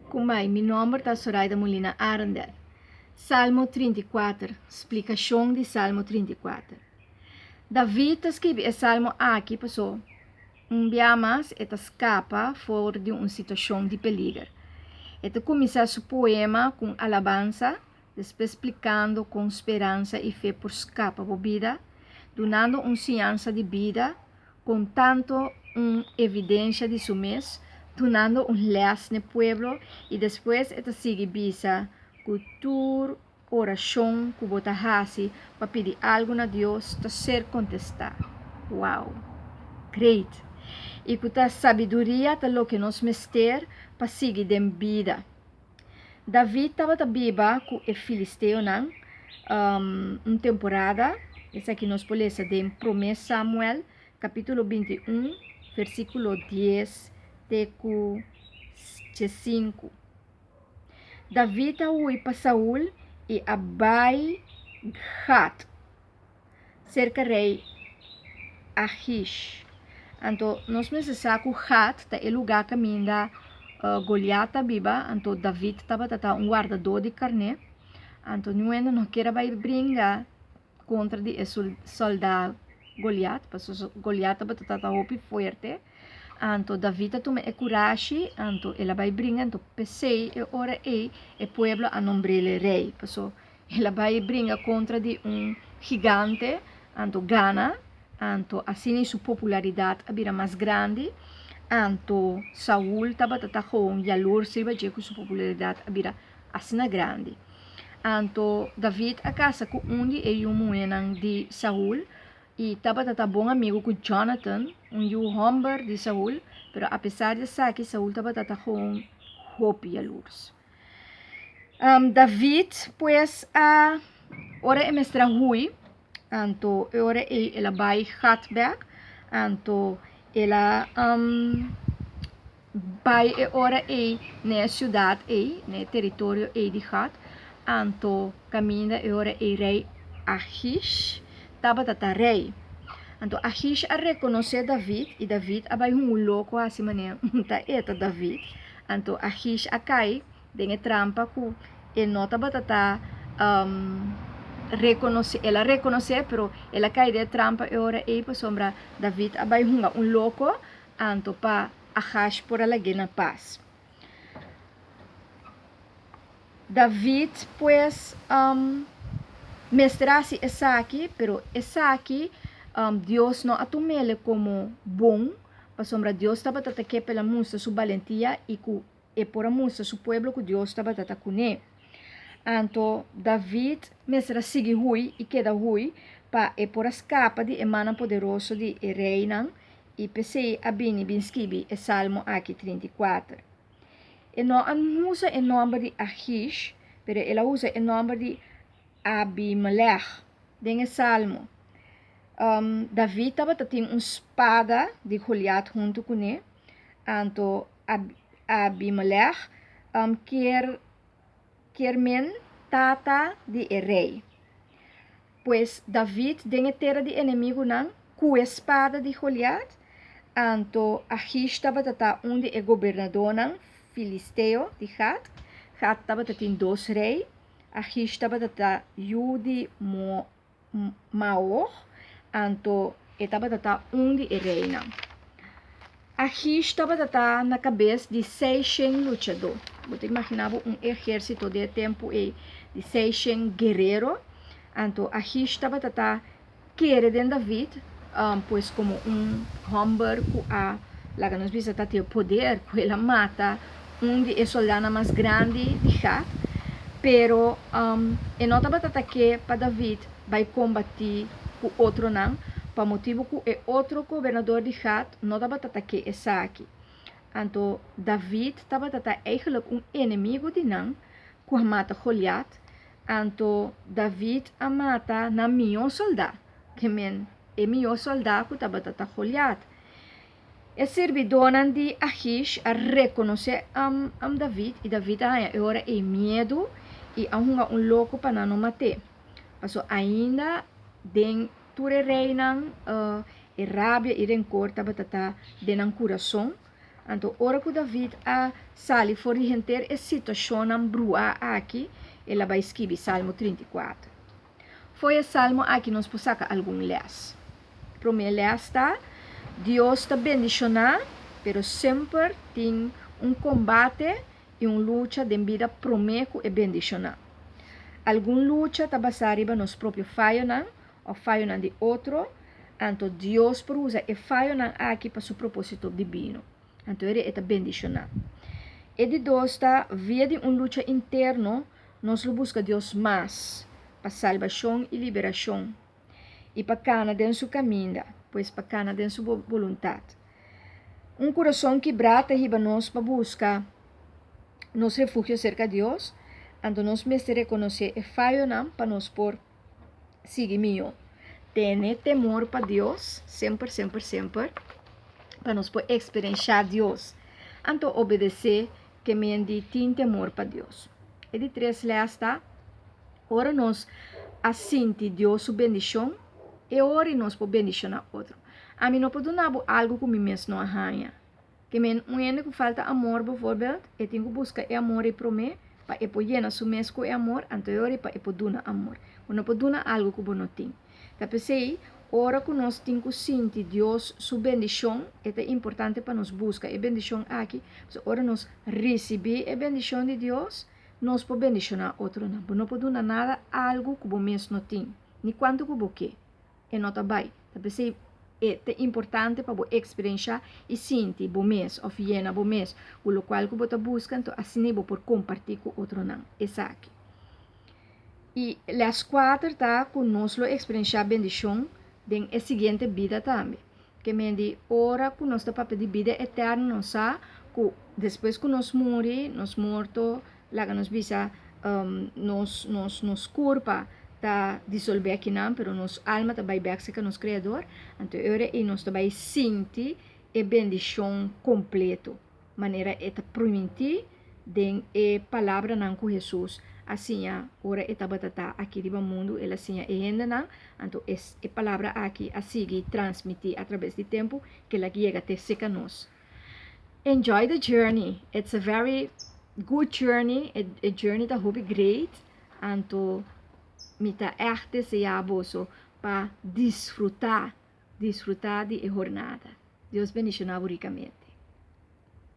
Kumai, mi nomber ta Soraida Molina Arendel. Salmo 34, splikashon di Salmo 34. David ta skibi e salmo aki paso un bia mas e ta skapa for di un situashon di peliger. E ta kuminsá su poema ku un alabansa, despues splikando kon speransa i fe por skapa bo bida, dunando un siñansa di bida, kontanto un evidensha di su mes, dunando un lès n'e pueblo i despues e ta sigui bisa ku tur orashon ku bo ta hasi pa pidi algu na Dios ta ser kontestá. Wow! Great! I ku ta sabiduria ta loke nos mester pa sigui den bida. David tabata biba ku e filisteonan un temporada, esaki nos por lesa den Promé Samuel kapítulo 21 versíkulo 10 te ku 15. David a hui pa Saul i a bai Gat. Serka rei Achish. Anto nos mester sa ku Gat ta e lugá kaminda Goliat ta biba, anto David tabata ta un wardadó di karné. Anto niun hende no kier a bai bringa kontra di e sòldá Goliat, pasobra Goliat tabata ta hopi fuerte. Anto David a tuma e kurashi, anto el a bai bringa, anto p'esei e ora ei e pueblo a nombr'el rei, pasobra El a bai bringa kontra di un gigante, anto gana, anto asina su popularidat a bira mas grandi, anto Saul tabata ta gewoon yalurs riba dje ku su popularidat a bira asina grandi. Anto David a kasa ku un di e yu muhénan di Saul i tabata ta bon amigu ku Jonathan, un yu hòmber di Saul, pero apesar di esaki Saul tabata ta gewoon hopi yalurs. David pues a ora e mester a hui, anto e ora ei el a bai Gat bek, anto el a bai e ora ei na e siudat ei, na e teritorio ei di Gat, anto kaminda e ora ei rei Achish tabata ta rei. Anto Achish a rekonosé David, i David a bai hunga un loko hasi manera un ta e ta David. Anto Achish a kai den e trampa ku e no tabata ta rekonosé, el a rekonosé, pero el a kai den e trampa e ora ei pasobra David a bai hunga un loko, anto pa Ahash por a lag'é na pas. David pues mester a hasi esaki, pero esaki Dios no a tum'el komo bon, pasobra Dios tabata ta ke pa el a mustra su balentia i ku e por a mustra su pueblo ku Dios tabata ta kuné. Anto David mester a sigui hui i keda hui pa e por a skapa di e mannan poderoso di e reinan, i p'esei a bini bin skibi e Salmo aki 34. E no a usa e nòmber di Achish, pero el a usa e nòmber di Abimelech den e salmo. David tabata tin un spada di Goliat huntu kuné, anto Abimelech kier kier men tata di e rei. Pues David den e tera di enemigunan ku e spada di Goliat, anto Achish tabata ta un di e gobernadónan filisteo di Gat. Gat tabata tin dos rei, Achish tabata ta yu di Maog, anto e tabata ta un di e reinan. Achish tabata ta na kabes di seishen luchadó. Bo ta imaginá bo un ehérsito di e tempu ei di seishen guerero. Anto Achish tabata ta kere den David, pues komo un hòmber ku a, laga nos bisa, ta tin e poder ku el a mata un di e sòldánan mas grandi di Gat. Pero e no tabata ta ke pa David bai kombatí ku otronan, pa motibu ku e otro gobernador di Gat no tabata ta ke esaki. Anto David tabata ta eigenlijk un enemigu di nan ku a mata Goliat, anto David a mata nan mihó soldá, ke men e mihó soldá ku tabata ta Goliat. E sirbidónan di Achish a rekonosé David, i David a haña e ora ei miedu i a hunga un loko pa nan no mat'é. Pasobra ainda den tur e reinan e rabia i renkor tabata ta den nan kurason. Anto ora ku David a sali for di henter e situashonnan bruá aki, el a bai skibi Salmo 34. Fo'i e salmo aki nos por saka algun lès. Promé lès ta, Dios ta bendishoná, pero semper tin un kombate i un lucha den bida promé ku e bendishoná. Algun lucha ta basá riba nos propio fayonan òf fayonan di otro, anto Dios por usa e fayonan aki pa su propósito dibino. Anto e ta bendishoná. E di dos ta, via di un lucha interno, nos lo buska Dios mas pa salbashon i liberashon i pa kana den su kaminda, pues pa kana den su boluntat. Un kurason kibrá ta hiba nos pa buska nos refugio serka Dios, anto nos mester rekonosé e fayonan pa nos por sigui mihó. Tene temor pa Dios semper, semper, semper, pa nos por eksperenshá Dios. Anto obedesé ke men di tin temor pa Dios. E di tres lès ta, ora nos a sinti Dios su bendishon, e ora nos por bendishoná otro. Ami no por duna bo algu ku mi mes no a haña. Ke men un hende ku falta amor, bijvoorbeeld, e tin ku buska e amor ei promé pa e por yena su mes ku e amor, anto e ora ei pa e por duna amor. Bo no por duna algu ku bo no tin. Ta p'esei, ora ku nos tin ku sinti Dios su bendishon, e ta importante pa nos buska e bendishon aki, pasobra ora nos risibí e bendishon di Dios, nos por bendishoná otronan. Bo no por duna nada algu ku bo mes no tin, ni kuantu ku bo ke. E no ta bai. Ta p'esei e ta importante pa bo eksperenshá i sinti bo mes òf yena bo mes ku lokual ku bo ta buska, anto asina bo por kompartí ku otronan esaki. I lès kuater ta ku nos lo eksperenshá bendishon den e siguiente bida tambe. Ke men di ora ku nos ta papia di bida eterno nos sa ku despues ku nos muri, nos morto, laga nos bisa nos nos nos kurpa ta disolbé akinan, pero nos alma ta bai bèk serka nos Kreador, anto e ora ei nos ta bai sinti e bendishon kompleto, manera e ta primintí den e palabranan ku Hesus a siña ora e tabata ta aki riba mundu, el a siña e hendenan, anto e palabra aki a sigui transmití atrabes di tempu ke el a yega te serka nos. Enjoy the journey, it's a very good journey, e journey ta hopi great, anto mi ta ègt deseá boso pa disfrutá, disfrutá di e hornada. Dios bendishoná bo rikamente.